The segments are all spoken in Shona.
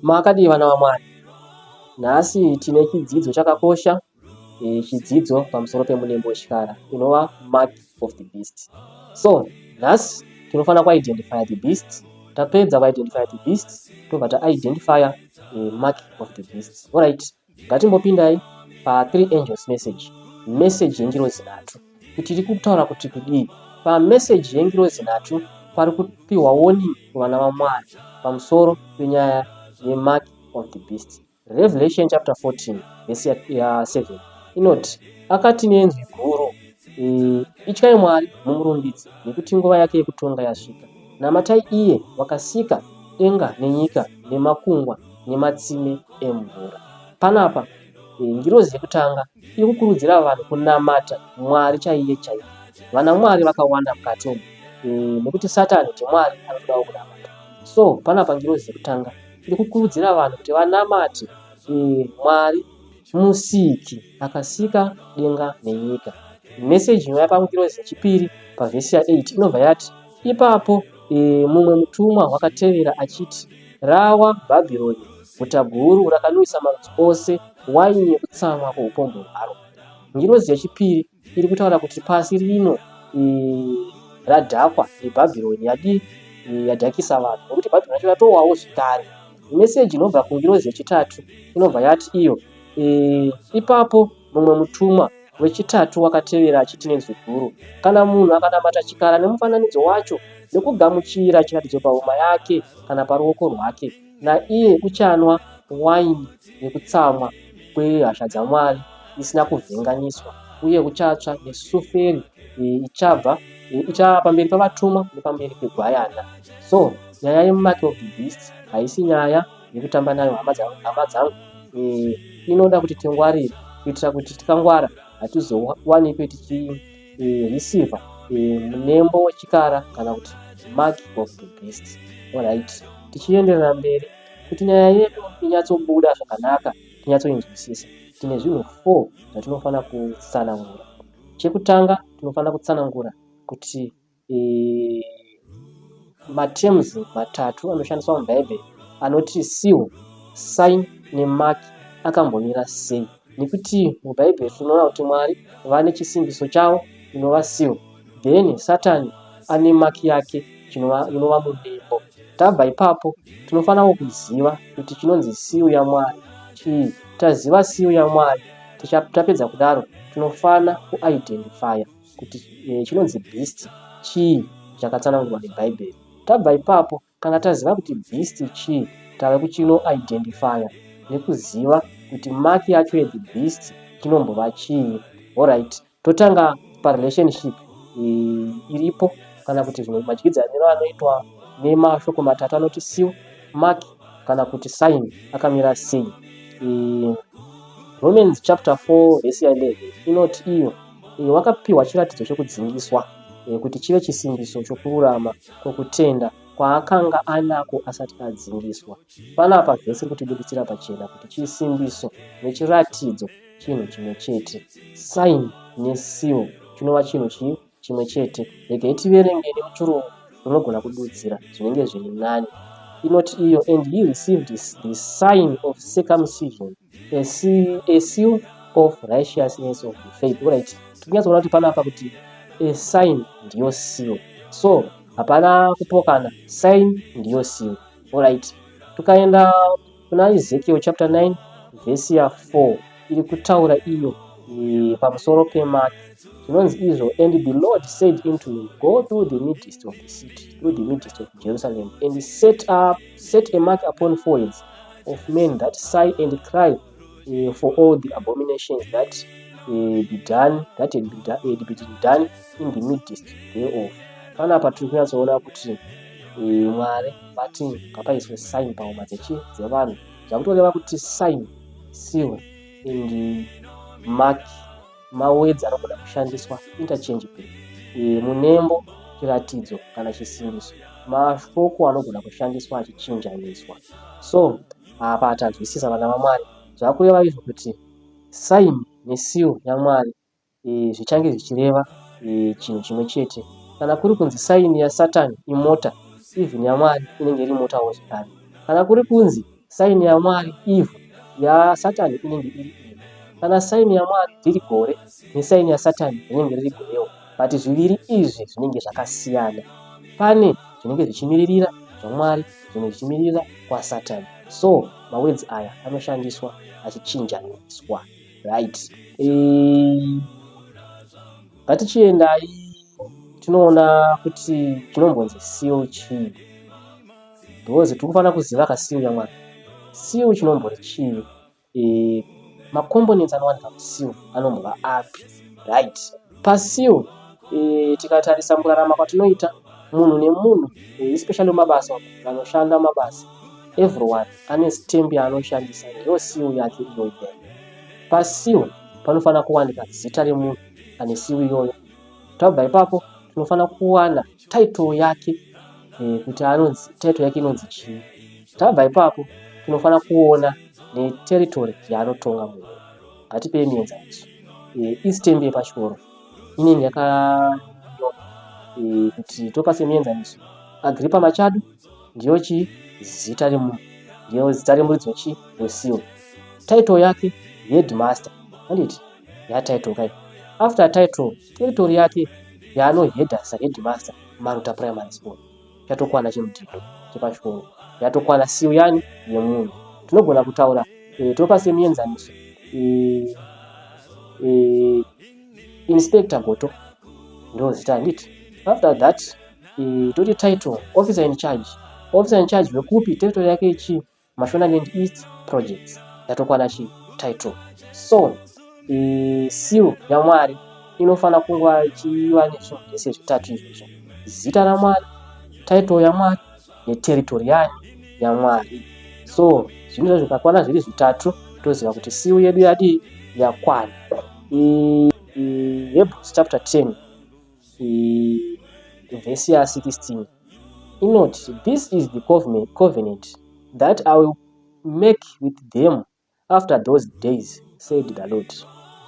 Makadii vana vaMwari? Nhasi tine chidzidzo chakakosha, e, chidzidzo pamusoro pemunembo wechikara inova mark of the beast. So nhasi tinofanira kuidentify the beast. Tapedza kuidentify the beast, tobva taidentifya e, mark of the beast. Alright, ngatimbopindai pa three angels message, message yengirozi nhatu, kuti iri kutaura kuti kudii. Pameseji yengirozi nhatu pari kupiwa warning kuvana vaMwari pamusoro penyaya yemark of the beast. Revelation chapter 14 vhesi ya7 inoti, akati nenzwi guru, e, ityai Mwari mumurumbidze, nekuti nguva yake yekutonga yasvika. Namatai iye wakasika denga nenyika nemakungwa nematsime emvura. Panapa e, ngirozi yekutanga iri kukurudzira vanhu kunamata Mwari chaiye chaiye. Vana Mwari vakawanda mukati umu e, nekuti Satani ndiMwari anotodawo kunamata. So panapa ngirozi yekutanga iri kukurudzira vanhu kuti vanamate e, Mwari musiki akasika denga nenyika. Meseji inouya pangirozi yechipiri pavhesi ya8 inobva yati, ipapo e, mumwe mutumwa wakatevera achiti, rawa Bhabhironi, guta guru rakanwisa marudzi ose waini yekutsamwa kwoupombwe hwaro. Ngirozi yechipiri iri kutaura kuti pasi rino e, radhakwa neBhabhironi yadii e, yadhakisa vanhu nekuti Bhabhironi yacho yatowawo zvekare. Meseji inobva kungirozi yechitatu inobva yati iyo e, ipapo mumwe mutumwa wechitatu wakatevera achiti nenzwi guru, kana munhu akanamata chikara nemufananidzo wacho nekugamuchira chiratidzo pahuma yake kana paruoko rwake, naiye uchanwa waini yekutsamwa kwehasha dzaMwari isina kuvhenganiswa, uye uchatsva nesuferi ichabva ichava pamberi pavatumwa nepamberi pegwayana. So nyaya yemark of the beast haisi nyaya yekutamba nayo, hama dzangu. E, inoda kuti tingwarire kuitira kuti tikangwara hatizowanikwe tichireceiva e, munembo wechikara kana kuti mark of the beast. Alright, tichienderera mberi kuti nyaya yedu inyatsobuda zvakanaka, tinyatsoinzwisisa, tine zvinhu 4 zvatinofanira kutsanangura. Chekutanga, tinofanira kutsanangura kuti e, materms matatu anoshandiswa mubhaibheri anoti seal, sign nemark akambomira sei, nekuti mubhaibheri tinoona kuti Mwari vane chisimbiso chavo inova seal, then Satani ane mark yake inova munembo. Tabva ipapo tinofanirawo kuziva kuti chinonzi seal yaMwari chii. Taziva seal yaMwari, tapedza kudaro tinofana kuidentifya kuti e, chinonzi beast chii chakatsanangurwa nebhaibheri. Tabva ipapo, kana taziva kuti beast chii, tave kuchinoidentifya nekuziva kuti mark yacho yethe beast chinombova chii. Alright, totanga parelationship e, iripo kana kuti zvimwe madyidzaniro anoitwa nemashoko matatu anoti seal, mark kana kuti sign akamira sei. E, Romans chapter 4 vhesi ya11 inoti iyo e, wakapiwa chiratidzo chokudzingiswa e, kuti chive chisimbiso chokururama kwokutenda kwaakanga anako asati adzingiswa. Panapa vhesi iri kutibuditsira pachena kuti chisimbiso nechiratidzo chinhu chimwe chete. Sign neseal chinova chinhu chii chimwe chete. Regai tiverenge nemuchirungu, unogona kududzira zvinenge zviri nani. Inoti iyo, and he received the sign of circumcision, a seal of righteousness of the faith. Alright, tikunyatsoona kuti panapa kuti a sign ndiyo seal, so hapana kupokana, sign ndiyo seal. Alright, tukaenda kuna Ezekiel chapter 9 vhesi ya4 iri kutaura iyo e, pamusoro pemark. Zvinonzi izvo, and the Lord said unto me, go through the midst of the city, through the midst of Jerusalem, and set a mark upon foreheads of men that sigh and cry for all the abominations that had been done in the midst thereof. Panapa tiri kunyatsoona kuti Mwari vati ngapaiswe sign pahuma dzechi dzevanhu, zvakutoreva kuti sign, seal and mark mawords anogona kushandiswa interchangeably. E, munembo, chiratidzo kana chisimbiso mashoko anogona kushandiswa achichinjaniswa. So apa tanzwisisa, vana vaMwari, zvakureva izvo kuti sign neseal yaMwari e, zvichange zvichireva e, chinhu chimwe chete. Kana kuri kunzi sign yaSatani imota, even yaMwari inenge iri motawo zvekare. Kana kuri kunzi Saini yaMwari ivhu, yaSatani inenge iri ivhu. Kana saini yaMwari riri gore, nesaini yaSatani rinenge riri gorewo. But zviviri izvi zvinenge zvakasiyana. Pane zvinenge zvichimiririra zvaMwari, zvimwe zvichimirira kwaSatani. So mawords aya anoshandiswa achichinjaniswa. Right. Ngatichiendai tinoona kuti chinombonzi seal chii. Because tiri kufanira kuziva ka seal yaMwari. Seal chinombori chii? E, macomponents anowanika museal anombova api? Right. Paseal e, tikatarisa mukurarama kwatinoita munhu nemunhu e, especially mumabasa vanoshanda mumabasa everyone ane stamp yaanoshandisa ndiyo seal yake iyoyo. Paseal panofanira kuwanika zita remunhu ane seal iyoyo. Tabva ipapo tinofanira kuwana title yake e, kuti anonzi title yake inonzi chii. Tabva ipapo tinofanira kuona neterritory yaanotonga munhu. Ngatipei mienzaniso. E, istamp yepachikoro inenge yakanyorwa e, kuti topa semienzaniso Agrippa Machadu ndiyo chii zita remunhu ndiyo zita remuridzi wechii weseal. Title yake headmaster handiti yatitle kai. After title territory yake yaanohedha saheadmaster Maruta Primary School chatokwana chemudhindo chepachikoro yatokwana seal yani yemunhu. Tinogona kutaura e, topa semienzaniso e, e, Inspector Goto ndo zita handiti. After that e, toti title officer in charge. Officer in charge wekupi territory yake ichii Mashonaland East Projects yatokwana chi title. So e, seal yaMwari inofanira kunge ichiva nezvinhu zvese zvitatu izvozvo: zita raMwari, title yaMwari neterritory yani yaMwari. So zvinhu izvozvo zvikakwana zviri zvitatu toziva kuti seal yedu yadii yakwana. E, e, Hebrews chapter 10 e, vhesi ya16 inoti this is the covenant that I will make with them after those days, said the Lord.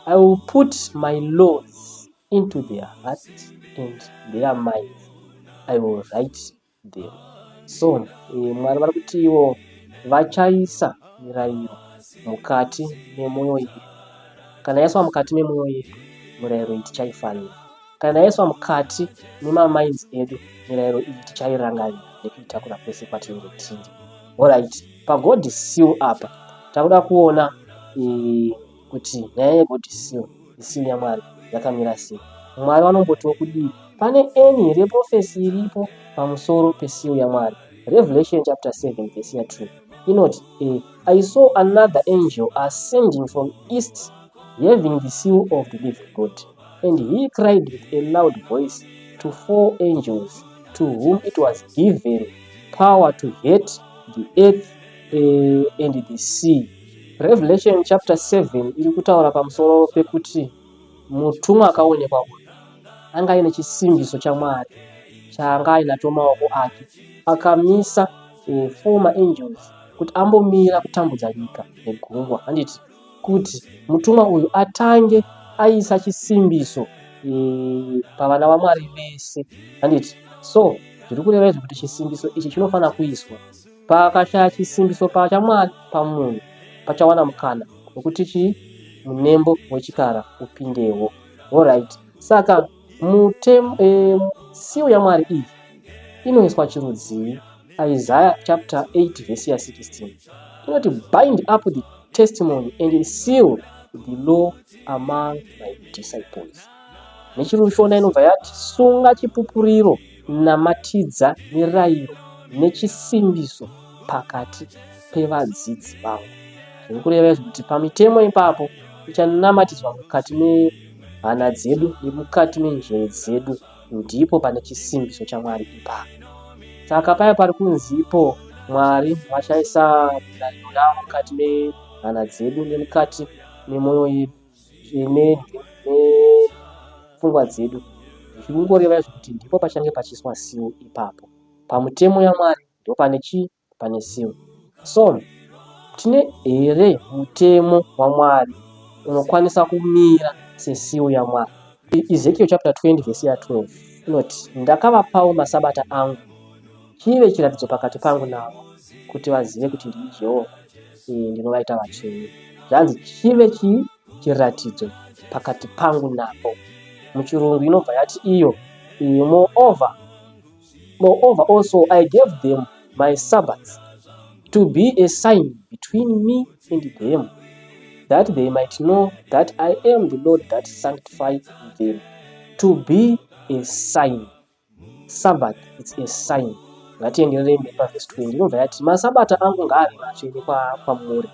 I will put my laws into their hearts and their minds. I will write them. So, e, Mwari vari kuti ivo vachaisa mirayiro mukati memwoyo yedu. Kana yaiswa mukati memwoyo yedu, mirayiro iyi tichaifarira. Kana yaiswa mukati memaminds edu, mirayiro iyi tichairangarira nekuitakura kwese kwatinenge tiri. Alright, paGod seal apa takuda kuona e, kuti nyaya yeGod seal, seal yaMwari yakamira sei. Mwari vanombotiwo kudii? Pane any here prophecy iripo pamusoro peseal yaMwari? Revelation chapter 7 verse ya 2 inoti e, I saw another angel ascending from east having the seal of the living God and he cried with a loud voice to four angels to whom it was given power to hurt the earth and the sea. Revelation chapter 7 iri kutaura pamusoro pekuti mutumwa akaonekwa uyu anga aine chisimbiso chaMwari chaanga ainacho mumaoko ake akamisa e, four maangels kuti ambomira kutambudza nyika negungwa handiti kuti mutumwa uyu atange aisa chisimbiso e, pavana vaMwari vese handiti. So zviri kureva izvo kuti chisimbiso ichi chinofanira kuiswa. Pakashaya chisimbiso chaMwari pamunhu pachawana mukana wekuti chii munembo wechikara upindewo. Alright. Saka mutemo e, seal yaMwari iyi inoiswa chirudzii? Isaiah chapter 8 verse ya 16 inoti bind up the testimony and seal the law among my disciples. Nechirushona inobva yati sunga chipupuriro, namatidza mirayiro nechisimbiso pakati pevadzidzi vangu. Zviri kureva izvo kuti pamitemo ipapo ichanamatidzwa mukati mehana dzedu nemukati menjere dzedu, ndipo pane chisimbiso chaMwari ipapo. Saka paya pari kunzi ipo Mwari vachaisa mirayiro yavo mukati mehana dzedu nemukati memwoyo yedu nepfungwa dzedu, zvichingoreva izvo kuti ndipo pachange pachiiswa seal ipapo. Pamutemo yaMwari ndipo pane chii? Pane seal. So tine here mutemo waMwari unokwanisa kumira seseal yaMwari? Ezekiel chapter 20 verse ya 12 inoti ndakavapawo masabata angu chive chiratidzo pakati pangu navo kuti vazive kuti ndini Jehovha ndinovaita vatsvene. Zvanzi chive chii? Chiratidzo pakati pangu navo. Muchirungu inobva yati iyo, Moreover, moreover also I gave them my Sabbaths to be a sign between me and them, that they might know that I am the Lord that sanctify them. To be a sign. Sabbath, it's a sign. Ngatiendererei mberi pavhesi 20. Inobva yati, Masabata angu ngaave matsvene kwamuri,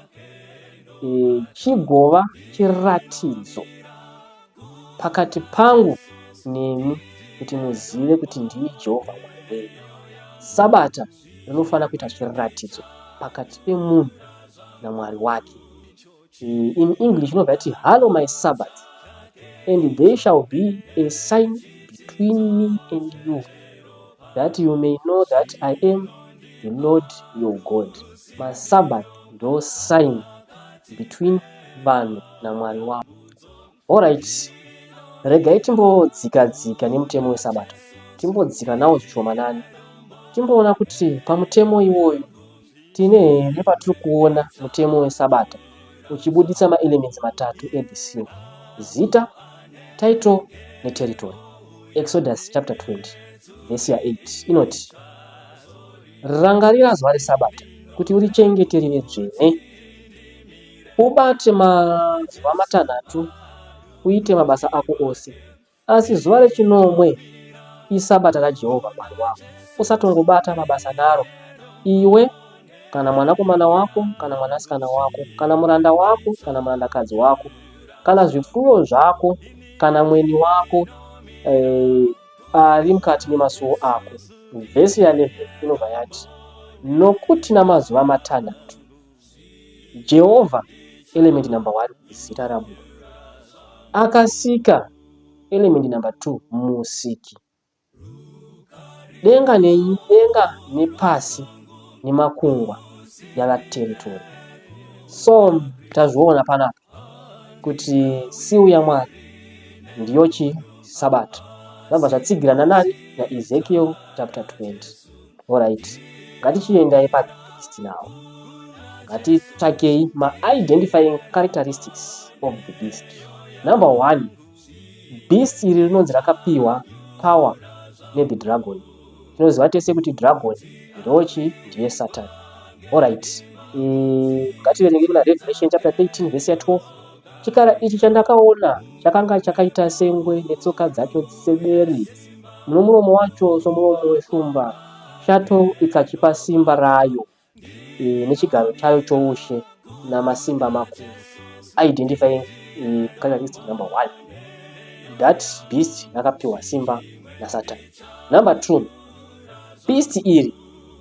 chigova chiratidzo pakati pangu nemi, kuti muzive kuti ndini Jehovha Mwari wenyu. Sabata rinofanira kuita chiratidzo pakati pemunhu naMwari wake. In English inobva yati, Hallow my Sabbath, and they shall be a sign between me and you, that you may know that I am the Lord your God. Masabbath ndo sign between vanhu naMwari wavo. Alright, regai timbodzika dzika nemutemo weSabata, timbodzika nawo zvishomanani, timboona kuti pamutemo iwoyo tine here patiri kuona mutemo weSabata uchibuditsa maelements matatu ethe seal: zita, title neterritory. Exodus chapter 20 vhesi ya8 inoti, Rangarira zuva reSabata kuti urichengete rive dzvene. Ubate mazuva matanhatu uite mabasa ako ose, asi zuva rechinomwe iSabata raJehovha Mwari wako. Usatongobata mabasa naro, iwe kana mwanakomana wako kana mwanasikana wako, kana muranda wako kana murandakadzi wako, kana zvipfuyo zvako, kana mweni wako ari mukati memasuo ako. Vhesi ya11 inobva yati, Nokuti namazuva matanhatu Jehovha, element number 1, zita raMwari, akasika, element number 2, musiki, denga nedenga nepasi nemakungwa, yava territory. So tazviona panapa kuti seal yaMwari ndiyo chi Sabata. Zvabva zvatsigirana nani? NaEzekiel chapter 20. Alright, ngatichiendai pabeast now. Ngatitsvakei ma-identifying characteristics of the beast. Number 1, beast iri rinonzi rakapiwa power nethe dragon. Tinoziva tese kuti dragon ndochi? Ndiye Satan. Alright, ngativerenge kuna Revelation chapter 13 verse ya12. Chikara ichi chandakaona chakanga chakaita sengwe, netsoka dzacho sebere, nomuromo wacho somuromo weshumba. Shato ikachipa simba rayo nechigaro chayo choushe namasimba makuru. Identifying characteristic number 1, that beast rakapiwa simba naSatan. Number 2, beast iri,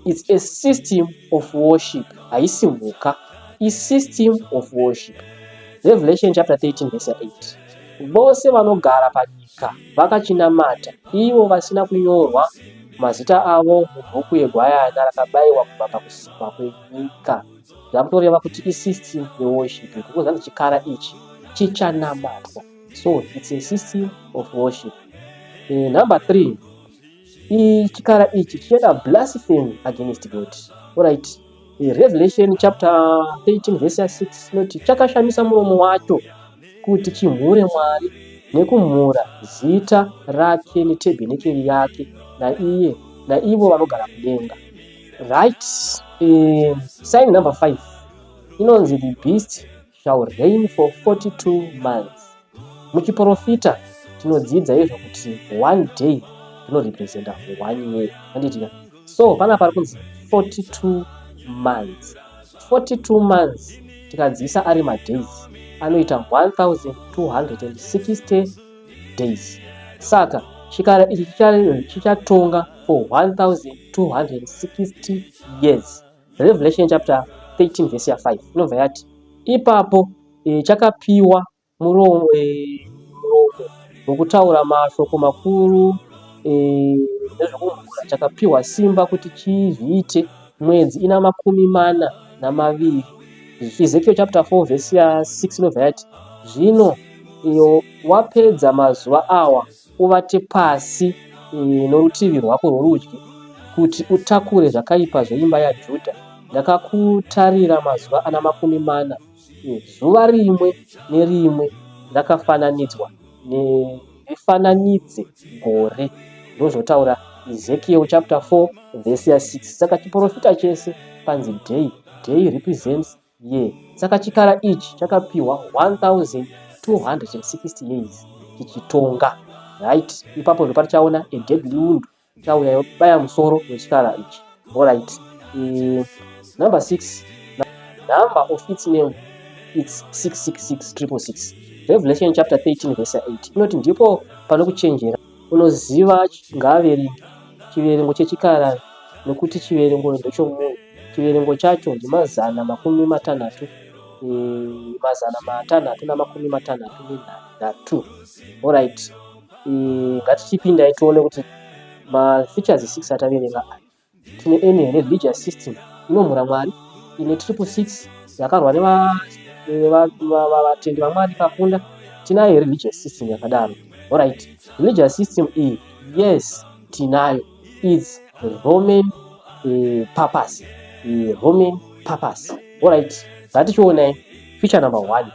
it's a system of worship. Haisi mhuka, isystem of worship. Revelation chapter 13 verse 8, vose vanogara panyika vakachinamata, ivo vasina kunyorwa mazita avo mubhuku yegwayana rakabayiwa kubva pakusikwa kwenyika. Zvakutoreva kuti isystem yeworship, because hanzi chikara ichi chichanamatwa. So it's a system of worship. Number 3, chikara ichi chichaita blasphemy against God. Alright, Revelation chapter 13 verse 6 inoti chakashamisa muromo wacho kuti chimhure Mwari nekumhura zita rake netebhenekeri yake naiye naivo vanogara kudenga. Right, sign number 5 inonzi the beast shall reign for 42 months. Muchiprofita tinodzidza izvo kuti one day rinorepresenta one year, handitika? So panapa pari kunzi 42 months. 42 months tikadziisa ari madays anoita 1260 days. Saka chikara ichi chichatonga for 1260 years. Revelation chapter 13 verse ya5 inobva yati ipapo chakapiwa muromo wokutaura mashoko makuru nezvokumhura, chakapiwa simba kuti chizviite mwedzi ina 42. Ezekiel chapter 4 verse ya6 inobva yati, Zvino iyo wapedza mazuva awa, uvate pasi norutivi rwako rworudyi kuti utakure zvakaipa zveimba yaJudha. Ndakakutarira mazuva ana 40, zuva rimwe nerimwe rakafananidzwa rifananidze gore. Ndozvotaura Ezekiel chapter 4 verse ya 6. Saka chiprofita chese panzi day, day represents year. Saka chikara ichi chakapiwa 1260 years chichitonga. Right, ipapo ndopatichaona a deadly wound chauya yobaya musoro wechikara ichi. Alright, number 6, number of its name, it's 666 666. Revelation chapter 13 verse 8 inoti, "Ndipo pano kuchenjera, unoziva ngaaverenge chiverengo chechikara, nekuti chiverengo ndechomunhu, chiverengo chacho ndimazana makumi matanhatu 663. Alright, ngatichipindai tione kuti mafeatures 6 ataverenga aya, tine any religious system inomhura Mwari ine 666 yakarwa nevatendi vaMwari ikakunda? Tinayo religious system yakadaro? Alright, religious system iyi, yes, tinayo. It's Roman papacy, Roman papacy. Alright, ngatichionai feature number 1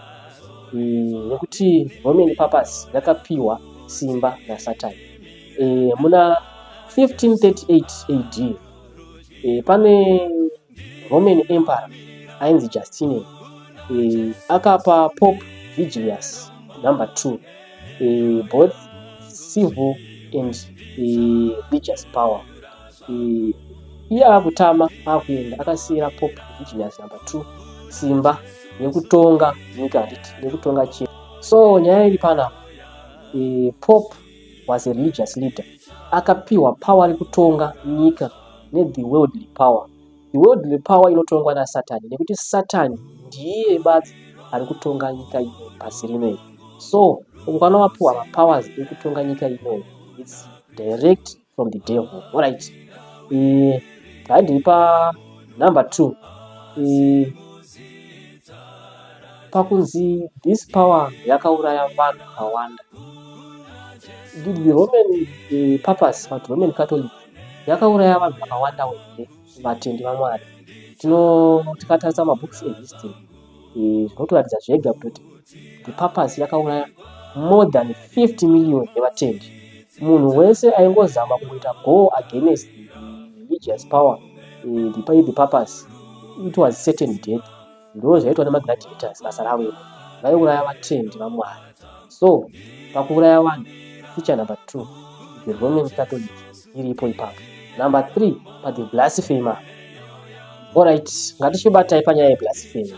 yekuti Roman papacy yakapiwa simba naSatani. Muna 1538 AD, pane Roman emperor ainzi Justinian, akapa Pope Vigilius number 2 both civil and religious power. Iye akutama akuenda, akasiyira Pope Vigilius number 2 simba rekutonga nyika, handiti, nekutonga chii. So nyaya iri panapa, Pope was a religious leader akapiwa power rekutonga nyika nethe worldly power. The worldly power inotongwa naSatani, nekuti Satani ndiye badzi ari kutonga nyika ino, pasi rino iri. So ukana wapiwa mapowers ekutonga nyika inoyi, it's direct from the devil. Alright, handiri pa number 2, pakunzi this power yakauraya vanhu vakawanda. The Roman papacy, but Roman Catholic yakauraya vanhu vakawanda here, vatendi vaMwari? Tikatarisa mabooks ehistory, zvinotoratidza zvega kutoti the papacy yakauraya more than 50 million yevatendi. Munhu wese aingozama kungoita go against the religious power, the papacy, it was certain death. Ndo zvaitwa nemagladiators, basa ravo iro, vaiuraya vatendi vaMwari. So pakuuraya vanhu, feature number 2, the Roman Catholic iripo ipapo. Number 3, pathe blasphemer. Alright, ngatichibatai panyaya yeblasphemy.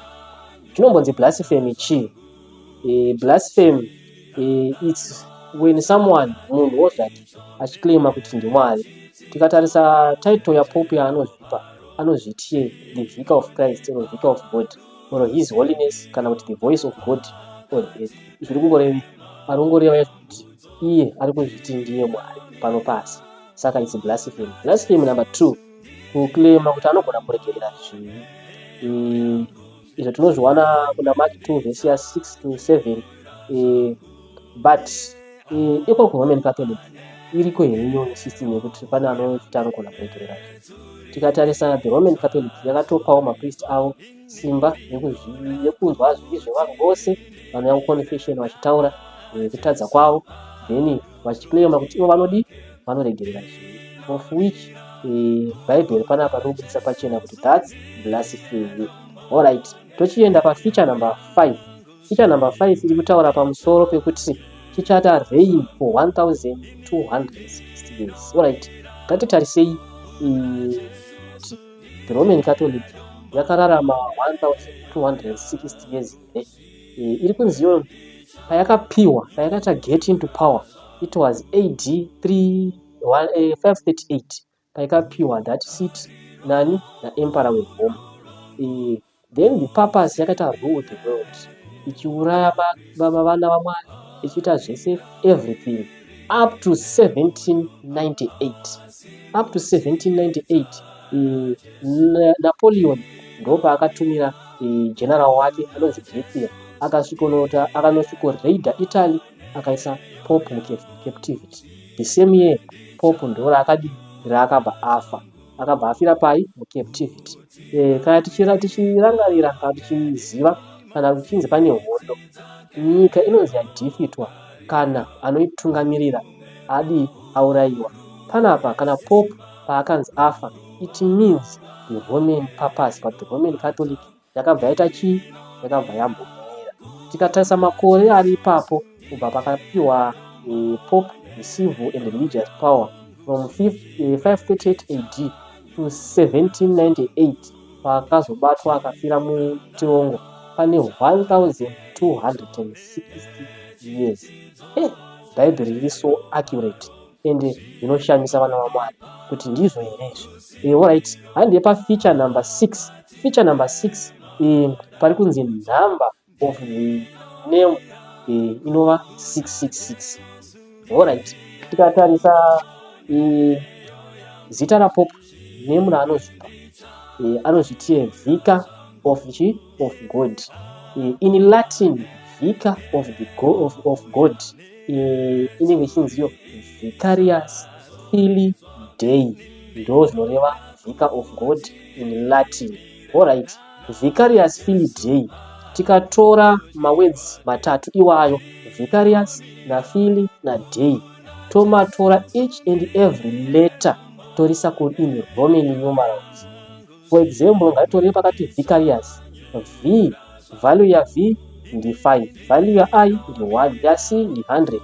Chinombonzi blasphemy chii? Blasphemy, it's when someone, munhu wozvake, achiclaima kuti ndiMwari. Tikatarisa title yaPope yaanozvipa, anozviti the vicar of Christ or vicar of God or His Holiness kana kuti the voice of God on earth. Zviri kungoreva, ari kungoreva kuti iye ari kuzviti ndiye Mwari pano pasi. Saka it's blasphemy. Blasphemy number 2, kuclaima kuti anogona kuregerera zvivi. Izvo tinozviwana kuna Mark 2 vhesi ya6 to 7. But iko kuRoman Catholic iriko here iyoyo system yekuti pane anozviti anogona kuregerera zvivi? Tikatarisa, the Roman Catholic yakatopawo mapriest avo simba yekunzwa zvivi zvevanhu vose vanouya kuconfession vachitaura kutadza kwavo, then vachiclaima kuti ivo vanodi vanoregerera zvivi, of which Bhaibheri panapa rinobudisa pachena kuti that's blasphemy. Alright, tochienda pafeature number 5. Feature number 5 iri kutaura pamusoro pekuti chichata reign for 1260 years. Alright, ngatitarisei kuti the Roman Catholic yakararama 1260 years here. Iri kunziyo payakapiwa, payakaita get into power, it was AD 3, 538 paikapiwa that seat nani? Naemperor weRome. Then the papacy yakaita rule the world, ichiuraya vana vaMwari, ichiita zvese, everything, up to 1798. Up to 1798, Napoleon ndopaakatumira general wake anonzi Berthier, akasvikonota, akanosvikoraida Italy, akaisa Pope mucaptivity. The same year, Pope ndo raakadi raakabva afa. Akabva afira pai? Mucaptivity. Kana tichirangarira kana tichiziva kana kuchinzi pane hondo, nyika inonzi yadefeatwa kana anoitungamirira adii? Aurayiwa. Panapa kana Pope paakanzi afa, it means the Roman papacy, but the Roman Catholic yakabva yaita chii? Yakabva yambomira. Tikatarisa makore ari ipapo kubva pakapiwa Pope the civil and religious power from 538 AD to 1798, paakazobatwa akafira mutirongo, pane 1260 years. Bhaibheri riri so accurate ende zvinoshamisa, vana vaMwari, kuti ndizvo here izvi? Alright, handiye pafeature number 6. Feature number 6, pari kunzi number of the name, inova 666. Alright, tikatarisa zita raPope name raanozvipa, anozviti vicar of chi? Of God. In Latin, vicar of God inenge ichinziyo Vicarius Filii Dei. Ndo zvinoreva vicar of God in Latin. Alright, Vicarius Filii Dei, tikatora mawords matatu iwayo, Vicarius naFilii naDei, tomatora each and every letter, torisa in Roman numerals. For example, ngatitorei pakati Vicarius, V, value yaV ndi5, value yaI ndi1, yaC ndi100,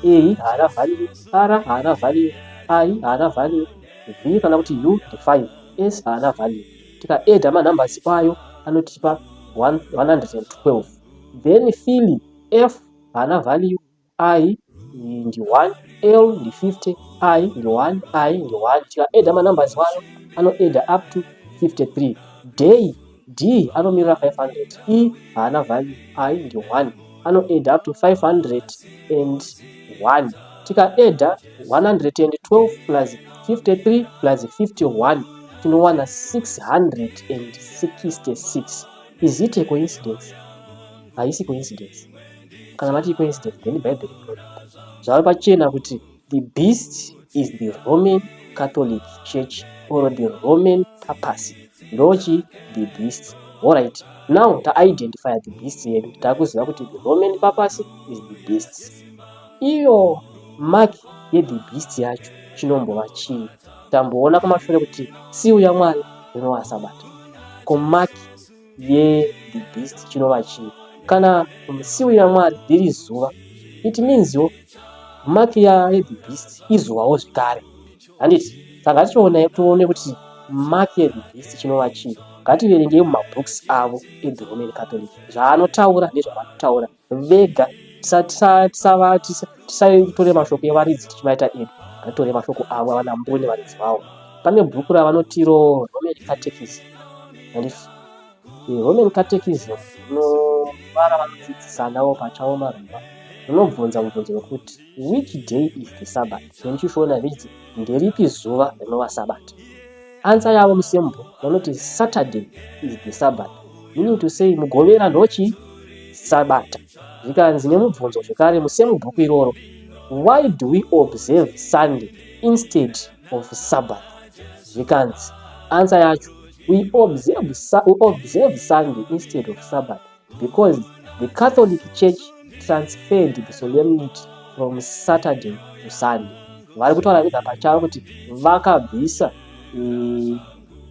A haana value, R haana value, I haana value, V kana kuti U ndi5, S haana value. Tikaadda manumbers ayo anotipa 112. Then Filii, F haana value, I ndi1, L ndi50, I ndi1, I ndi1. Tikaadda manumbers wayo anoadda up to 53. Dei, D anomirira 500, E haana value, I ndi1, anoadda up to 501. Tikaadda 112 plus 53 plus 51, tinowana 666. Is it a coincidence? Haisi coincidence. Kana mati coincidence, then Bhaibheri zvava pachena kuti the beast is the Roman Catholic Church or the Roman papacy. Ndochi the beast. Alright, now taidentify the beast yedu, takuziva kuti the Roman papacy is the beast. Iyo mark yethe beast yacho chinombova chii? Tamboona kumashure kuti seal yaMwari rinova Sabata. Ko mark yethe beast chinova chii? Kana seal yaMwari riri zuva, it means yo mark yethe beast izuvawo zvekare, handiti? Saka ngatichionai tione kuti mark yethe beast chinova chii. Ngativerengei mumabooks avo ethe Roman Catholic zvaanotaura nezvavanotaura vega. Tisatore mashoko evaridzi tichimaita edu. Ngatitore mashoko avo avana mbune varidzi vavo. Pane bhuku ravanotiro Roman Catechism, handiti? Roman Catechism rinova ravanodzidzisanawo pachavo maRoma. Rinobvunza mubvunzo wekuti, "Which day is the Sabbath?" NemuchiShona richiti, "Nderipi zuva rinova Sabata?" Answer yavo musembo vanoti, "Saturday is the Sabbath," meaning to say Mugovera ndochi Sabata. Zvikanzi nemubvunzo zvekare musame bhuku iroro, "Why do we observe Sunday instead of Sabbath?" Zvikanzi answer yacho, We observe Sunday instead of Sabbath because the Catholic Church transferred the solemnity from Saturday to Sunday." Vari kutaura vega pachavo kuti vakabvisa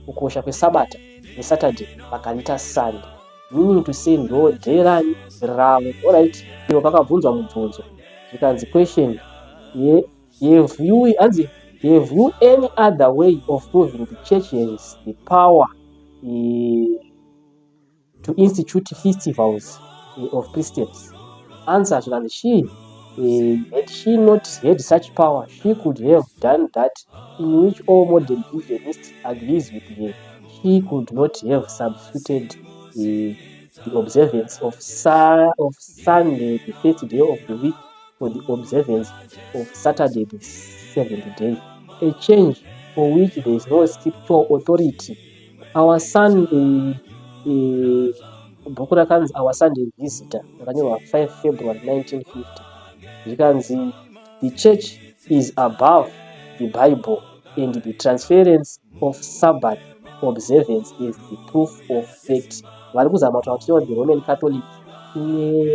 kukosha kweSabata neSaturday, vakariita Sunday, meaning to say ndo day rani? Ravo. Alright, ivo pakabvunzwa mubvunzo zvikanzi, question, have you, hanzi, "Have you any other way of proving the church has the power to institute festivals of Christians?" Answer zvikanzi, she had she not had such power, she could have done that in which all modern religionists agrees with her. She could not have substituted the observance of Sunday, the first day of the week, for the observance of Saturday, the seventh day, a change for which there is no scriptural authority." Our Sunday, bhuku rakanzi Our Sunday Visitor, rakanyorwa 5 February 1950. Zvikanzi, "The church is above the Bible." and the transference of Sabbath observance is the proof of fact. Vari kuzama kutaura kuti the Roman Catholic ine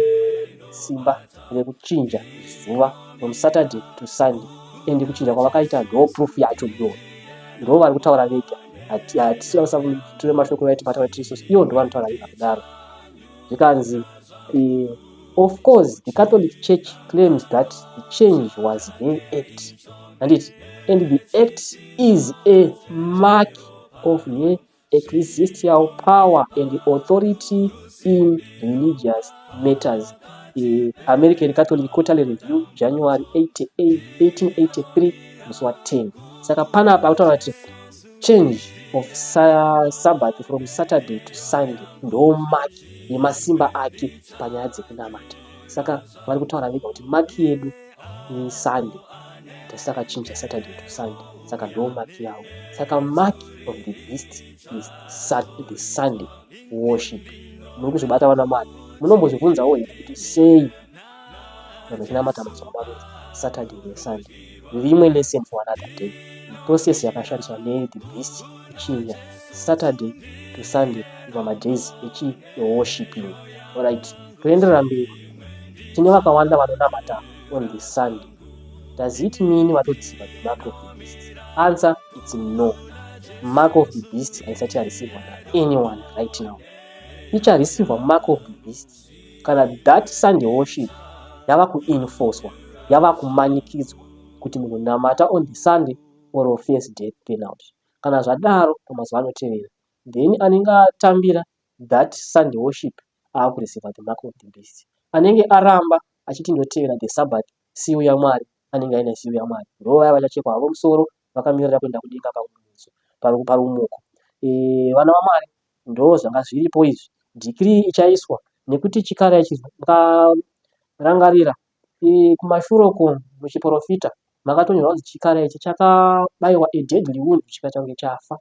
simba rekuchinja zuva from Saturday to Sunday, and kuchinja kwavakaita ndo proof yacho iyoyo. Ndo vari kutaura vega, hatisi tore mashoko vaiti pataura tiri ivo ndo vanotaura vega kudaro. Zvikanzi, of course the Catholic Church claims that the change was her act, handiti? And the act is a mark of her ecclesiastical power and authority in religious matters. American Catholic Quarterly Review, January 1883, musi wa10. Saka panapa akutaura kuti change of Sabbath from Saturday to Sunday ndo mark yemasimba ake panyaya dzekunamata. Saka vari kutaura vega kuti mark yedu iSunday, tasakachinja Saturday to Sunday, saka ndo mark yavo. Saka mark of the beast is the Sunday worship. Muri kuzvibata, vana Mwari? Munombozvibvunzawo here kuti sei vanhu vachinamata mazuva maviri, Saturday neSunday? Rimwe lesson for another day, process yakashandiswa nethe beast kuchinja Saturday to Sunday kuva madays echi eworshiping. Alright, toenderera mberi. Tine vakawanda vanonamata on the Sunday. Does it mean vatodziva the mark of the beast? Answer, it's no. Mark of the beast haisati yareceivewa naanyone right now. Ichareceivewa mark of the beast kana that Sunday worship yava kuenforcwa, yava kumanikidzwa kuti munhu namata on the Sunday or face death penalty. Kana zvadaro, pamazuva anotevera, then anenge atambira that Sunday worship aakureceiva the mark of the beast. Anenge aramba achiti ndotevera the Sabbath, seal yaMwari, anenge aine seal yaMwari, ndo vaya vachachekwa havo musoro vakamirira kuenda kudenga parumuko. Vana vaMwari, ndo zvanga zviripo izvi. Decree ichaiswa nekuti chikara ichi, mukarangarira kumashure uko muchiprofita makatonyorwa kunzi chikara ichi chakabayiwa a deadly wound, chikaita kunge chafa,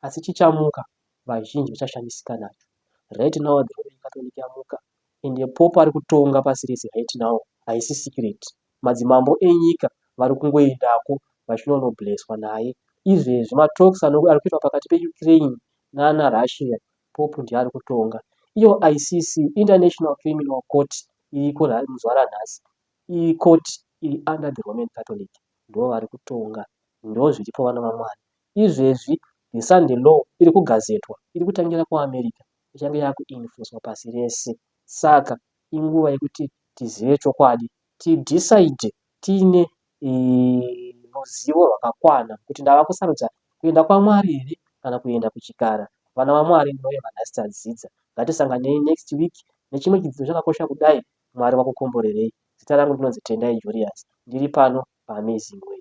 asi chichamuka, vazhinji vachashamisika nacho. Right now the Roman Catholic yamuka, ende Pope ari kutonga pasi rese right now. Haisi secret, madzimambo enyika vari kungoendako vachinonoblesswa naye. Izvezvi matalks ari kuitwa pakati peUkraine nana Russia, Pope ndiye ari kutonga. Iyo ICC, International Criminal Court, iriko muzuva ranhasi, icourt iri under the Roman Catholic, ndo vari kutonga. Ndo zviripo, vana vaMwari. Izvezvi the Sunday law iri kugazetwa, iri kutangira kuAmerica, ichange yakuenforcwa pasi rese. Saka inguva yekuti tizive chokwadi, tidecide tiine ruzivo rwakakwana kuti ndava kusarudza kuenda kwaMwari here kana kuenda kuchikara. Vana vaMwari, ndinoyeva nhasi tadzidza. Ngatisanganei next week nechimwe chidzidzo chakakosha kudai. Mwari vakukomborerei. Zita rangu ndinonzi Tendai Julius, ndiri pano paAmazing Way.